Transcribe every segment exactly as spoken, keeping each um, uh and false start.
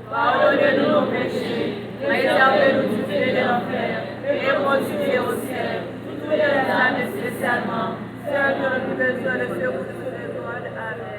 Padone nou nos péchés, préserve nous du feu de l'enfer, et conduis au ciel toutes les âmes, spécialement celles qui ont le plus besoin de secours de ton miséricorde. Amen.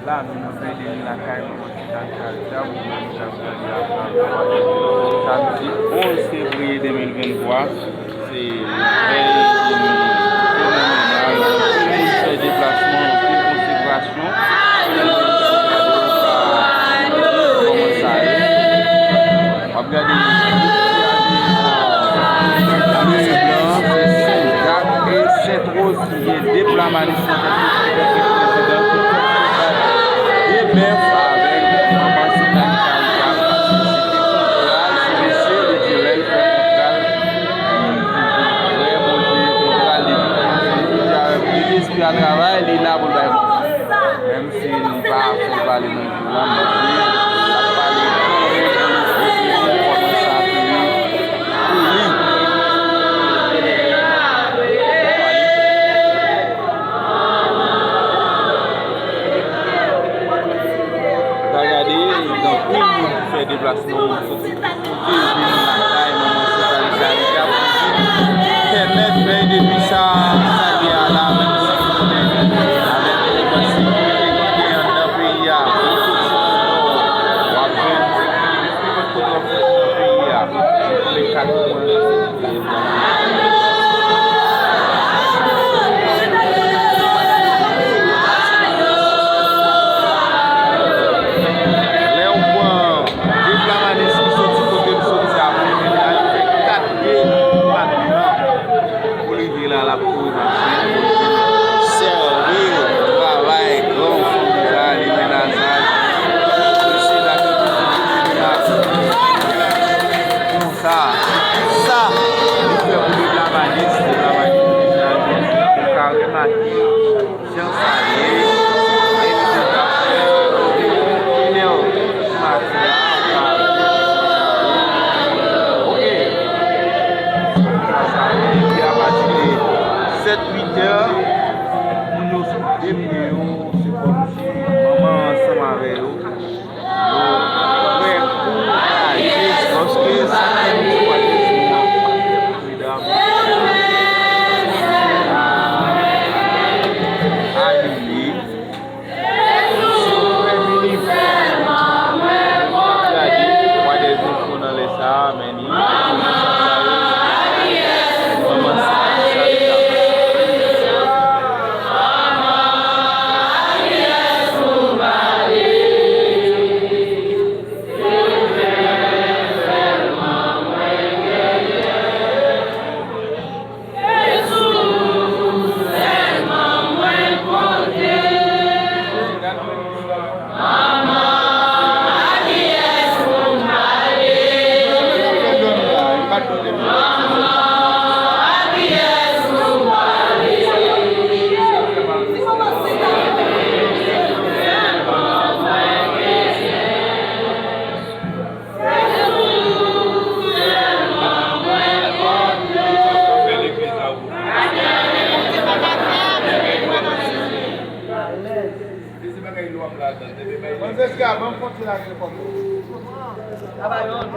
La, nou nan Pèleren lakay Manman Sentani Charitab, nou menm k ap gade a travè samdi onz fevriye de mil venntwa. Se yon vèy fenomenal, anpil moun fè deplasman, anpil konsekrasyon. Kòman sa ye? W ap gade, bleu et blanc, se Sen Jak e Sent Woz ki gen de plamalis nan tèt yo, ki fè prezidan, ki fè de bèf avèk Manman Sentani Charitab. Se te kontral, se mesye Ledjirel fè kontral, li toujou prè, Bondye, kontral, depi kòmanse, li di avèk li, lespri a travay, li la pou l bay Manman. Menm si li pa fè l pale nan jou la, m panse l ap pale kanmenm pou l esplike nou kòman sa te ye pou li. N a gade, gen anpil moun ki fè deplasman, moun soti tout kote, vin lakay Manman Sentani Charitab pou vin pèmèt vèy de nwi sa, sa gen a la, menm si nou konnen avèk mouvman sekirite ki gen anndan peyi a, ou soti nan nò, w ap jwenn sekirite nenpòt kote w ap soti nan peyi a. Pou le kat mwen, lè w pran de plamalis ki soti kote l soti a pou l vin la, li fè kat depatman pou li vin la, l ap kouri mache pou l vin sèvi travay gran fanmi sa, li gen laj, mesye dam yo toujou vin la. Sa, sa, li fè pou de plamalis, de plamalis, ou ka remake jan sa ye, e li te ka fè, kilè w sou maten an, ou ka remake jan sa ye. Oke. Jan sa ye, epi apati de sèt, uit è, moun yo sou de pye yo, se kòmsi manman ansanm avè yo. Yo prè kouraje, paske sa fè nou sou atè sou nan pase pou medam. Ayiye. Sou premye nivo. Gade, mwa dèzenfo nan lè sa a, men li. Manman sa, sa li ka fè.